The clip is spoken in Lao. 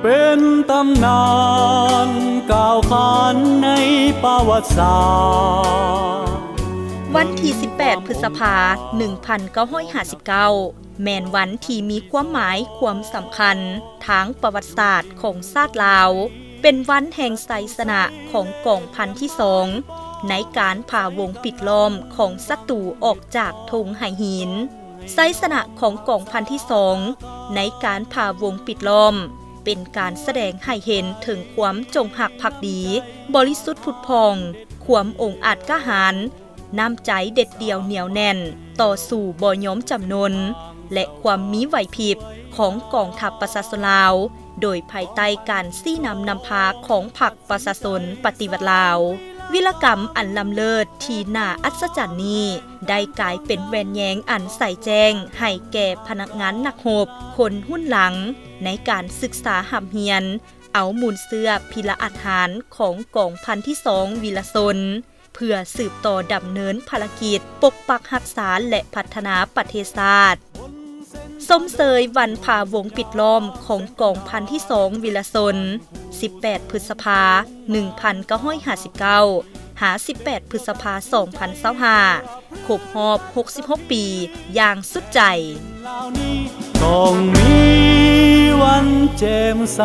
ເປັນຕຳນານກ້າວຂານໃນປະຫວັດສາດ. ວັນທີສິບແປດ ພຶດສະພາ ໜຶ່ງພັນເກົ້າຮ້ອຍຫ້າສິບເກົ້າ ແມ່ນວັນທີ່ມີຄວາມໝາຍຄວາມສຳຄັນທາງປະຫວັດສາດຂອງຊາດລາວ, ເປັນວັນແຫ່ງໄຊຊະນະຂອງກອງພັນທີສອງ ໃນການຜ່າວົງປິດລ້ອມຂອງສັດຕູອອກຈາກທົ່ງໄຫຫີນ. ໄຊຊະນະຂອງກອງພັນທີສອງ ໃນການຜ່າວົງປິດລ້ອມ ເປັນການສະແດງໃຫ້ເຫັນເຖິງຄວາມຈົງຮັກພັກດີ, ບໍລິສຸດຜຸດຜ່ອງ, ຄວາມອົງອາດກ້າຫານ, ນ້ຳໃຈເດັດດ່ຽວໜຽວແໜ້ນ, ຕໍ່ສູ້ບໍ່ຍອມຈຳນົນ ແລະ ຄວາມມີໄຫວພິບຂອງກອງທັບປະຊາຊົນລາວ, ໂດຍພາຍໃຕ້ການຊີ້ນຳນຳພາຂອງພັກປະຊາຊົນປະຕິວັດລາວ. ວິລະກຳອັນລ້ຳເລີດທີ່ໜ້າອັດສະຈັນນີ້ ໄດ້ກາຍເປັນແວ່ນແຍງອັນໃສແຈ້ງໃຫ້ແກ່ພະນັກງານນັກຮົບຄົນຮຸ່ນຫຼັງ ໃນການສຶກສາຮ່ຳຮຽນ ເອົາມູນເຊື້ອພິລະອາດຫານຂອງກອງພັນທີສອງວິລະຊົນ ເພື່ອສືບຕໍ່ດຳເນີນພາລະກິດປົກປັກຮັກສາ ແລະ ພັດທະນາປະເທດຊາດ. ຊົມເຊີຍວັນຜ່າວົງປິດລ້ອມຂອງກອງພັນທີສອງວິລະຊົນ ສິບແປດ ພຶດສະພາ ໜຶ່ງພັນເກົ້າຮ້ອຍຫ້າສິບເກົ້າ ຫາ ສິບແປດ ພຶດສະພາ ສອງພັນຊາວຫ້າ ຄົບຮອບ ຫົກສິບຫົກ ປີ ຢ່າງສຸດໃຈ. ຕ້ອງມີວັນແຈ່ມໃສ.